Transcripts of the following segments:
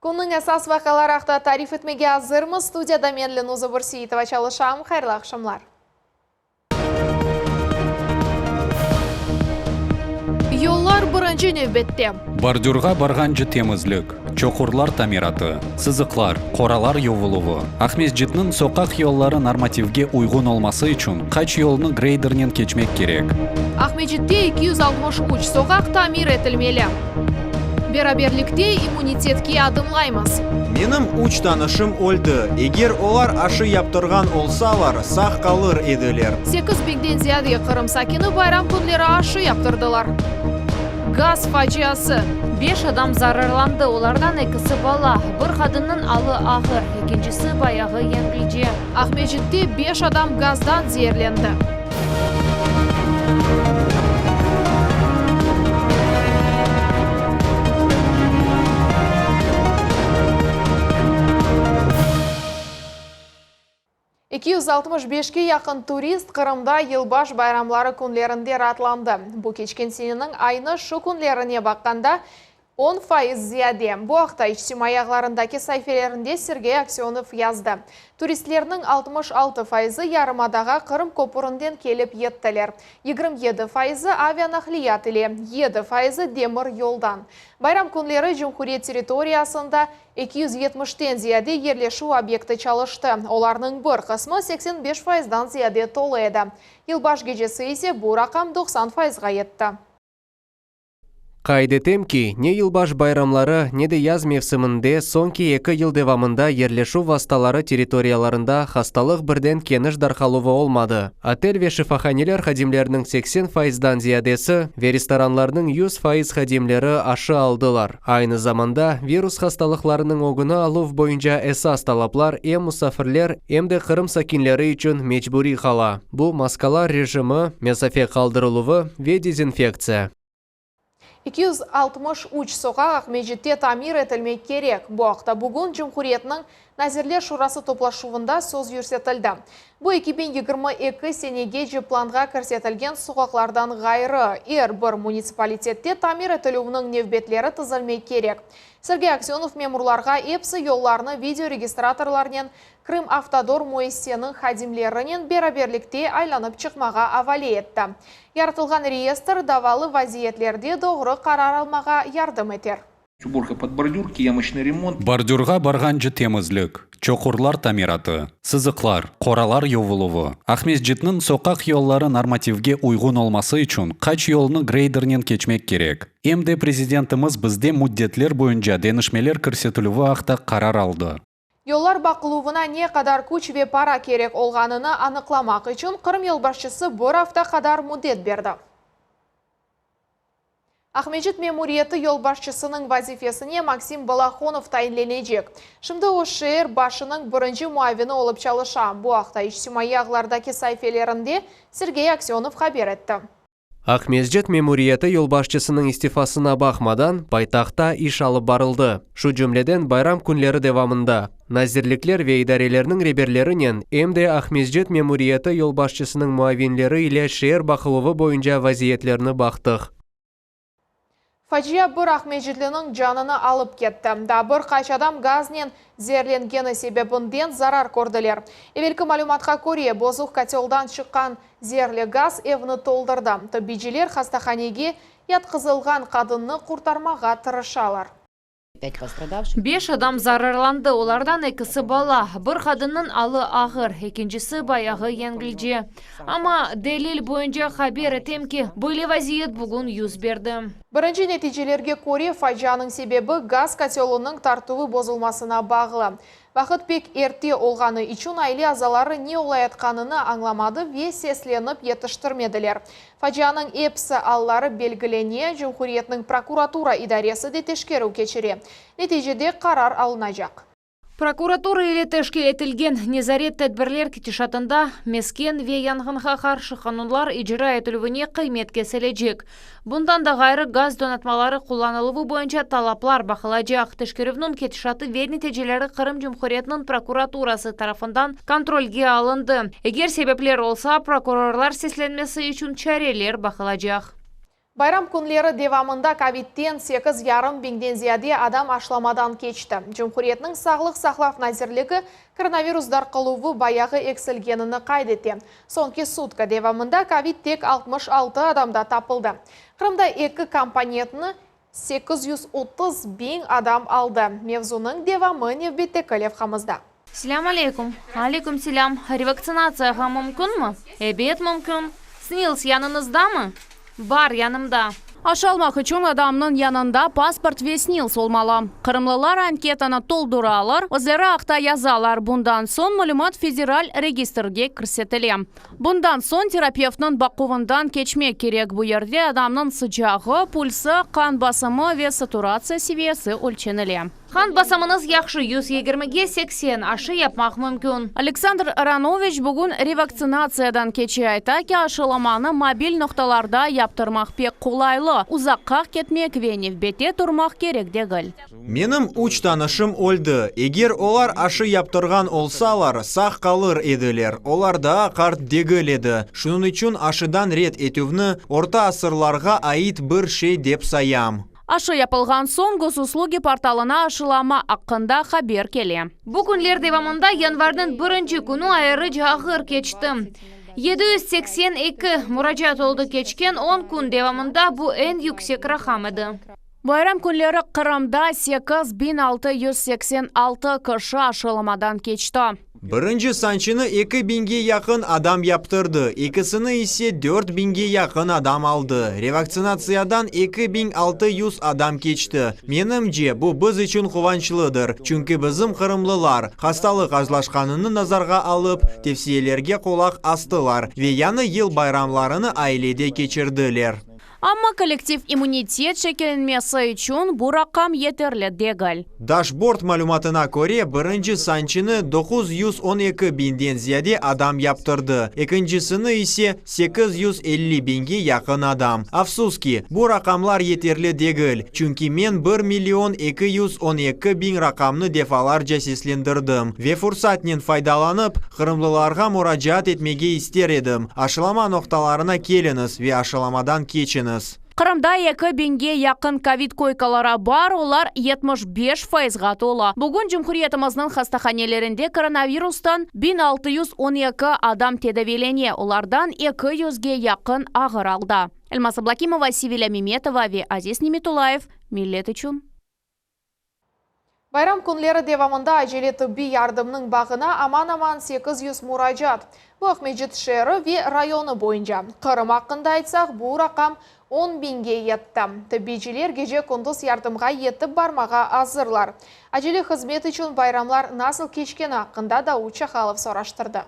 Künniñ esas vaqiaları aqta tarif etmege azırmız. Studiyada men, Lenuza Bürseitova, çalışam. Hayırlı aqşamlar. Yollar birinci nevbette. Bordürğa barğance temizlik, çoqurlar tamiratı, sızıqlar, qoralar yuvuluvı, Aqmescitniñ soqaq yolları normativge uyğun olması içün qaç yolnı greydernen keçmek kerek? Aqmescitte 263 soqaq tamir etilmeli. Beraberlikte immunitetke adımlaymız. Menim üç tanışım öldi. Eger olar aşı yaptırğan olsalar, sağ qalır ediler. 8 biñden ziyade Qırım sakini bayram künleri aşı yaptırdılar. Gaz faciası. Beş adam zararlandı, olardan ekisi bala. Bir qadınnıñ alı ağır, ekincisi bayağı yengilce. Aqmescitte beş adam gazdan zeerlendi. 265-ke yaqın turist Qırımda yılbaş bayramları künlerinde raatlandı. Bu keçken seneniñ aynı şu künlerine baqqanda 10% ziyade. Bu aqta içtimaiy ağlarındaki saifelerinde Sergey Aksönov yazdı. Turistlerniñ 66 fayızı yarımadağa Qırım köpürinden kelip yettiler. 27 fayızı avianaqliyat ile, 7 fayızı demir yoldan. Bayram künleri cumhuriyet territoriyasında 270-ten ziyade yerleşüv obyekti çalıştı. Olarnıñ bir qısmı 85 fayızdan ziyade tolu edi. Yılbaş gecesi ise bu raqam 90 fayızğa yetti. Qayd etem ki, ne yılbaş bayramları, ne de yaz mevsiminde soñki eki yıl devamında yerleşüv vastaları territoriyalarında hastalıq birden keniş darqaluvı olmadı. Otel ve şifahaneler hadimleriniñ 80 fayızdan ziyadesi ve restoranlarnıñ 100% hadimleri aşı aldılar. Aynı zamanda, virus hastalıqlarınıñ ögüni aluv boyunca esas talaplar em musafirler, em de Qırım sakinleri içün mecburiy qala. Bu, maskalar rejimi, mesafe qaldırıluvı ve dezinfektsiya. 263 soqaq Aqmescitte tamir etilmek kerek. Bu aqta bugün cumhuriyetniñ Nazirler Şurası toplaşuvında söz yürsetildi. Bu 2022 senegece planğa kirsetilgen soqaqlardan ğayrı, er bir munitsipalitette tamir etilüvniñ nevbetleri tizilmek kerek. Sergey Aksönov memurlarğa epsi yollarnı videoregistratorlarnen Krımavtodor müessiseniñ hadimlerinen beraberlikte aylanıp çıqmağa avale etti. Yaratılğan reyestr davalı vaziyetlerde doğru qarar almağa yardım eter. Uborka pod bordürki, ямочный remont. Bordürğa barğance temizlik, çoqurlar tamiratı, sızıqlar, qoralar yuvuluvı, Aqmescitniñ soqaq yolları normativge uyğun olması içün qaç yolnı greydernen keçmek kerek. Em de prezidentimiz bizde müddetler boyunca deñişmeler kirsetilüvi aqta qarar aldı. Yollar baqıluvına ne qadar küç ve para kerek olğanını anıqlamaq içün Qırım yolbaşçısı bir afta qadar müddet berdi. Aqmescit memuriyeti yolbaşçısınıñ vazifesine Maksim Balahonov tayinlenecek. Şimdi o şeer başınıñ birinci muavini olıp çalışa. Bu aqta içtimaiy ağlardaki saifelerinde Sergey Aksönov haber etti. Aqmescit memuriyeti yolbaşçısınıñ istifasına baqmadan, paytahtta iş alıp barıldı. Şu cümleden bayram künleri devamında. Nazirlikler ve idarelerniñ reberlerinen, em de Aqmescit memuriyeti yolbaşçısınıñ muavinleri ile şeer baqıluvı boyunca vaziyetlerni baqtıq. Facia bir aqmescitliniñ canını alıp ketti. Daa bir qaç adam gaznen zeerlengeni sebebinden zarar kördiler. Evelki malümatqa köre, bozuq koteldan çıqqan zeerli gaz evni toldurdı. Tıbbiyciler hastahanege yatqızılğan qadınnı qurtarmağa tırışalar. Beş adam zararlandı, olardan ekisi bala. Bir qadınnıñ alı ağır, ekincisi bayağı yengilce. Amma delil boyunca haber etem ki, böyle vaziyet bugün yüz berdi. Birinci neticelerge köre, facianıñ sebebi gaz kotelınıñ tartuvı bozulmasına bağlı. Vaqıt pek erte olğanı içün aile azaları ne olayatqanını añlamadı ve seslenip yetiştirmediler. Facianıñ episi alları belgilene, cumhuriyetniñ prokuratura idaresi de teşkerüv keçire. Neticede qarar alınacaq. Prokuratura ile teşkil etilgen nezaret tedbirler ketişatında mesken ve yanğınğa qarşı qanunlar icra etilüvine qıymet kesilecek. Bundan da ğayrı, gaz donatmaları qullanıluvı boyunca talaplar baqılacaq. Teşkerüvniñ ketişatı ve neticeleri Qırım Cumhuriyetiniñ prokuraturası tarafından kontrolge alındı. Eger sebepler olsa, prokurorlar seslenmesi içün çareler baqılacaq. Bayram künleri devamında kovidten sekiz yarım biñden ziyade adam aşılamadan keçti. Cumhuriyetniñ Sağlıq saqlav nazirligi koronavirus darqaluvı bayağı eksilgenini qayd ete. Soñki sutka devamında kovid tek 66 adamda tapıldı. Qırımda eki komponentni 830 biñ adam aldı. Mevzunıñ devamı nevbetteki levhamızda. Selâm aleyküm. Aleyküm selâm. Revaksinatsiyağa mümkünmi? Ebet, mümkün. SNİLS yanıñızdamı? Bar, yanımda. Aşı almaq içün adamnıñ yanında pasport ve SNİLS olmalı. Qırımlılar anketanı tolduralar, özleri aqta yazalar, bundan soñ malümat federal registrge kirsetile. Bundan soñ terapevtniñ baquvından keçmek kerek, bu yerde adamnıñ sıcağı, pulsı, qan basımı ve saturatsiya seviyesi ölçenile. Qan basımıñız yahşı, 120-ge 80, aşı yapmaq mümkün. Aleksandr Aronoviç bugün revaktsinatsiyadan keçe, ayta ki, aşılamanı mobil noqtalarda yaptırmaq pek qolaylı, uzaqqa ketmek ve nevbette turmaq kerek degil. Menim üç tanışım öldi. Eger olar aşı yaptırğan olsalar, sağ qalır ediler. Olar daa qart degil edi. Şunıñ içün aşıdan red etüvni orta asırlarğa ait bir şey dep sayam. Aşı yapılğan soñ Gosuslugi portalına aşılama aqqında haber kele. Bu künler devamında yanvarniñ birinci künü ayrıca ağır keçti. 782 muracaat oldı, keçken 10 kün devamında bu eñ yüksek raqam edi. Bayram künleri Qırımda 8686 kişi aşılamadan keçti. Birinci sançını eki biñge yaqın adam yaptırdı, ekisini ise dört biñge yaqın adam aldı. Revaktsinatsiyadan 2600 adam keçti. Menimce, bu biz içün quvançlıdır, çünki bizim qırımlılar, hastalıq azlaşqanını nazarğa alıp, tevsiyelerge qulaq astılar ve Yañı yıl bayramlarını ailede keçirdiler. Amma kollektiv immunitet şekillenmesi içün bu raqam yeterli degil. Dashboard malümatına köre, birinci sançını 912 biñden ziyade adam yaptırdı, ekincisini ise 850 biñge yaqın adam. Afsus ki, bu raqamlar yeterli degil, çünki men 1 million 212 biñ raqamnı defalarca seslendirdim ve fursatnen faydalanıp, qırımlılarğa muracaat etmege ister edim, aşılama noqtalarına keliñiz ve aşılamadan keçiñiz. Qırımda eki biñge yaqın kovid koykaları bar, olar 75 fayızğa tolu. Bugün cumhuriyetimizniñ hastahanelerinde koronavirustan 1612 adam tedaviylene, olardan 200-ge yaqın ağır alda. Elmaz Ablâkimova, Sevilâ Memetova ve Aziz Nimetullayev, Millet içün. Bayram künleri devamında acele tıbbiy yardımnıñ bağına aman-aman 800 muracaat. Bu Aqmescit şeeri ve rayonı boyunca. Qırım aqqında aytsaq, bu raqam 10 biñge yetti. Tıbbiyciler gece-kündüz yardımğa yetip barmağa azırlar. Acele hızmet içün bayramlar nasıl keçkeni aqqında Davut Çahalov soraştırdı.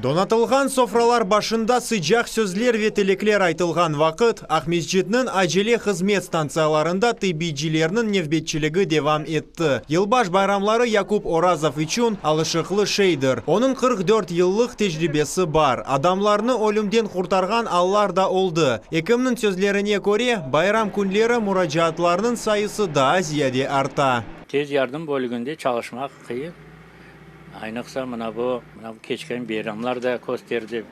Donatılğan sofralar başında sıcaq sözler ve tilekler aytılğan vaqıt, Aqmescitniñ acele hızmet stantsiyalarında tıbbiycilerniñ nevbetçiligi devam etti. Yılbaş bayramları Yakub Orazov içün alışıqlı şeydir. Onıñ 44 yıllıq tecribesi bar. Adamlarnı ölümden qurtarğan allar da oldı. Ekimniñ sözlerine köre, bayram künleri muracaatlarnıñ sayısı daa ziyade arta. Tez yardım bölüginde çalışmaq qıyın. Aynıqsa mına bu, mına bu keçken bayramlar da kösterdi,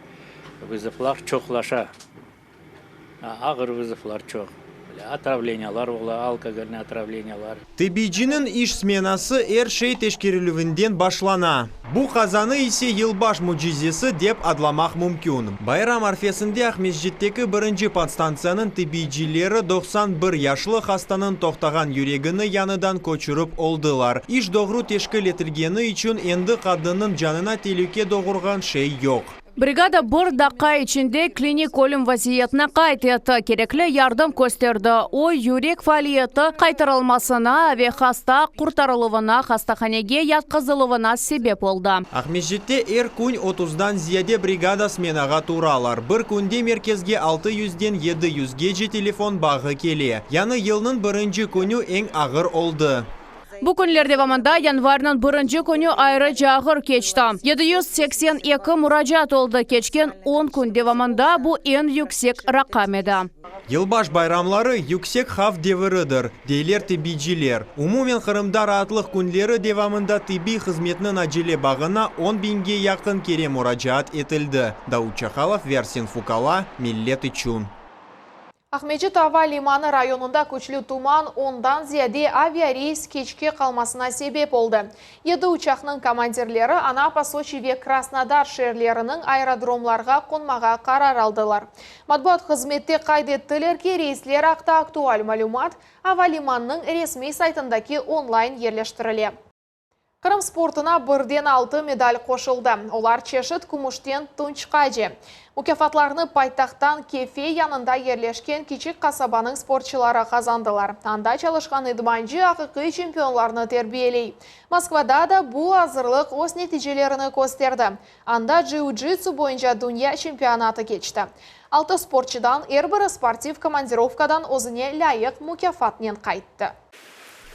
vızovlar çoqlaşa. Ağır vızovlar çoq. Otravleniyalar ola, alkogolnıy otravleniyalar. Tıbbiyciniñ iş smenası er şey teşkerilüvinden başlana. Bu qazanı ise yılbaş mücizesi dep adlamaq mümkün. Bayram arfesinde Aqmescitteki birinci podstantsiyanıñ tıbbiycileri 91 yaşlı hastanıñ toqtağan yüregini yañıdan köçürip oldılar. İş doğru teşkil etilgeni içün endi qadınnıñ canına telüke doğurğan şey yoq. Brigada bir daqqa içinde klinik ölüm vaziyetini qayd etti, kerekli yardım kösterdi. O, yürek faaliyeti qaytarılmasına ve hasta qurtarıluvına, hastahanege yatqızıluvına sebep oldı. Aqmescitte er kün 30-dan ziyade brigada smenağa turalar. Bir künde merkezge 600-den 700-gece telefon bağı kele. Yañı yılnıñ birinci künü eñ ağır oldı. Bu künler devamında yanvarniñ birinci künü ayrıca ağır keçti. 782 muracaat oldı, keçken 10 kün devamında bu eñ yüksek raqam edi. Yılbaş bayramları yüksek havf deviridir, deyler tıbbiyciler. Umumen Qırımda raatlıq künleri devamında tıbbiy hızmetniñ acele bağına 10 biñge yaqın kere muracaat etildi. Davut Çahalov ve Arsen Fukala, Millet içün. Aqmescit ava limanı rayonında küçlü tuman ondan ziyade aviareys keçke qalmasına sebep oldı. Yedi uçaqnıñ komandirleri Anapa, Soçi ve Krasnodar şeerleriniñ aerodromlarğa qonmağa qarar aldılar. Matbuat hızmette qayd ettiler ki, reysler aqta aktual malümat ava limannıñ resmiy saytındaki onlayn yerleştirile. Qırım sportuna birden altı medal qoşuldı. Olar çeşit kümüşten tunçqace. Mukâfatlarnı paytahttan Kefe yanında yerleşken kiçik qasabanıñ sportçıları qazandılar. Anda çalışqan idmancı aqiqiy çempionlarnı terbiyeley. Moskvada da bu azırlıq öz neticelerini kösterdi. Anda ciu-citsu boyunca dünya çempionatı keçti. Altı sportçıdan er biri sportiv komandirovkadan özüne lâyıq mukâfatnen qayttı.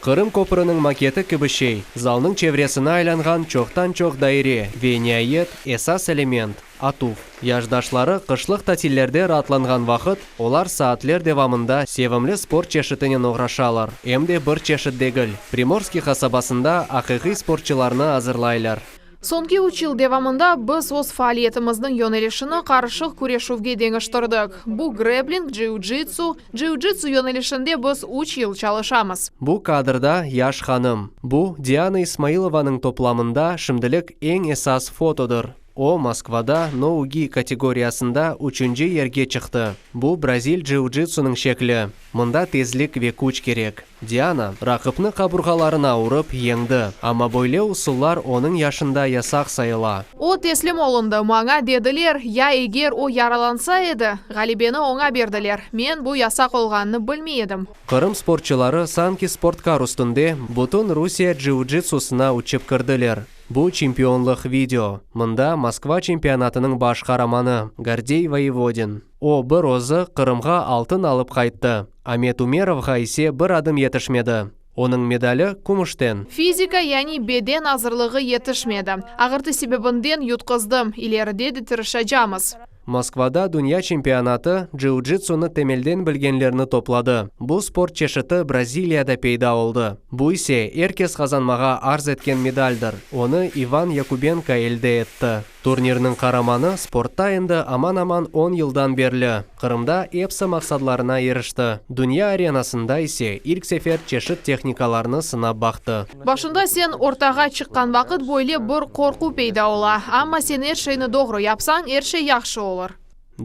Qırım köprüniñ maketi kibi şey, zalnıñ çevresini aylanğan çoqtan-çoq daire ve, niayet, esas element, atuv. Yaşdaşları qışlıq tatillerde raatlanğan vaqıt, olar saatler devamında sevimli sport çeşitinen oğraşalar. Em de bir çeşit degil, Primorskiy qasabasında aqiqiy sportçılarnı azırlaylar. Soñki üç yıl devamında biz öz faaliyetimizniñ yönelişini qarışıq küreşüvge deñiştirdik. Bu grepling, ciu-citsu. Ciu-citsu yönelişinde biz üç yıl çalışamız. Bu kadrda yaş hanım. Bu, Diana İsmailovanıñ toplamında şimdilik eñ esas fotodır. O, Moskvada no-gi kategoriyasında üçünci yerge çıqtı. Bu brazil ciu-citsunıñ şekli. Mında tezlik ve küç kerek. Diana, raqipni qaburğalarına urıp, yeñdi. Amma böyle usullar onıñ yaşında yasaq sayıla. O, teslim olundı. Maña dediler, ya eger o yaralansa edi? Ğalebeni oña berdiler. Men bu yasaq olğanını bilmey edim. Qırım sportçıları sanki sportkar üstünde bütün Rusiye ciu-citsusına uçıp kirdiler. Bu çempionlıq video. Mında Moskva çempionatınıñ baş qaramanı, Gordey Voyevodin. O, bir özü Qırımğa altın alıp qayttı. Amet Ümerovğa ise bir adım yetişmedi. Onıñ medali kümüşten. Fizika, yani beden azırlığı yetişmedi. Ağırtı sebebinden yutqızdım. İleride de tırışacamız. Moskvada dünya çempionatı ciu-citsunı temelden bilgenlerni topladı. Bu sport çeşiti Braziliyada peyda oldı. Bu ise er kes qazanmağa arz etken medaldir. Onı İvan Yakubenko elde etti. Turnirniñ qaramanı sportta endi aman-aman on yıldan berli Qırımda epsi maqsadlarına irişti, dünya arenasında ise ilk sefer çeşit tehnikalarnı sınap baqtı. Başında sen ortağa çıqqan vaqıt böyle bir qorqu peyda ola, amma sen er şeyni doğru yapsañ, er şey yahşı olur.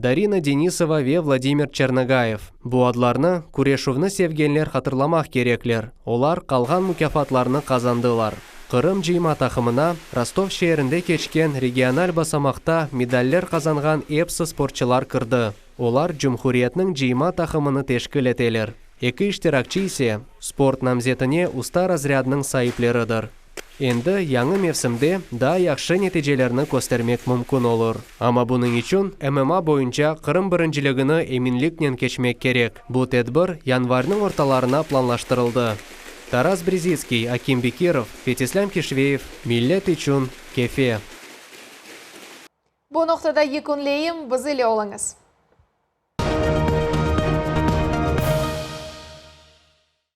Darina Denisova ve Vladimir Çernagayev. Bu adlarnı küreşüvni sevgenler hatırlamaq kerekler, olar qalğan mukâfatlarnı qazandılar. Qırım cıyma taqımına Rostov şeerinde keçken regional basamaqta medaller qazanğan epsi sportçılar kirdi. Olar cumhuriyetniñ cıyma taqımını teşkil eteler. Eki iştirakçi ise, sport namzetine usta razrâdınıñ saipleridir. Endi yañı mevsimde daa yahşı neticelerni köstermek mümkün olur. Amma bunıñ içün MMA boyunca Qırım birinciligini eminliknen keçmek kerek. Bu tedbir yanvarniñ ortalarına planlaştırıldı. Taras Brezitskiy, Akim Bekirov, Fetislâm Kişveyev, Millet içün, Kefe. Bu noqtada yekünleyim, biz ile oluñız.